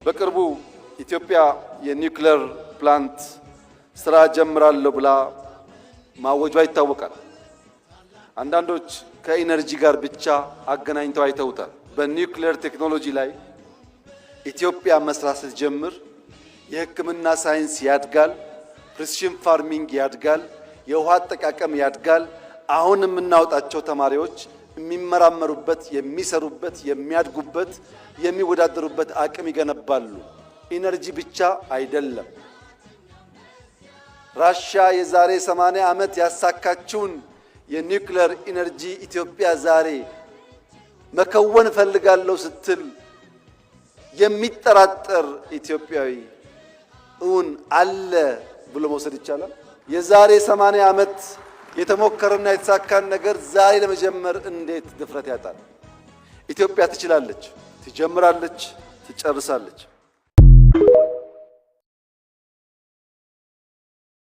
በቅርቡ ኢትዮጵያ የ nuclear plant ስራ ጀምራለሁ ብላ ማወጇ ይታወቃል። አንዳንዶች ከ energy ጋር ብቻ አገናኝተው አይተውታል። በኒውክሌር ቴክኖሎጂ ላይ ኢትዮጵያ መስራት ስትጀምር የሕክምና ሳይንስ ያድጋል፣ precision farming ያድጋል፣ የውሃ አጠቃቀም ያድጋል። አሁን የምናወጣቸው ተማሪዎች የሚመራመሩበት፣ የሚሰሩበት፣ የሚያድጉበት፣ የሚወዳደሩበት አቅም ይገነባሉ። Energy ብቻ አይደለም። ራሻ የዛሬ 80 ዓመት ያሳካችውን የ nuclear energy ኢትዮጵያ ዛሬ መከወን እፈልጋለሁ ስትል የሚጠራጠር ኢትዮጵያዊ እውን አለ ብሎ መውሰድ ይቻላል? የዛሬ 80 ዓመት የተሞከረና የተሳካን ነገር ዛሬ ለመጀመር እንዴት ድፍረት ያጣል? ኢትዮጵያ ትችላለች፣ ትጀምራለች፣ ትጨርሳለች።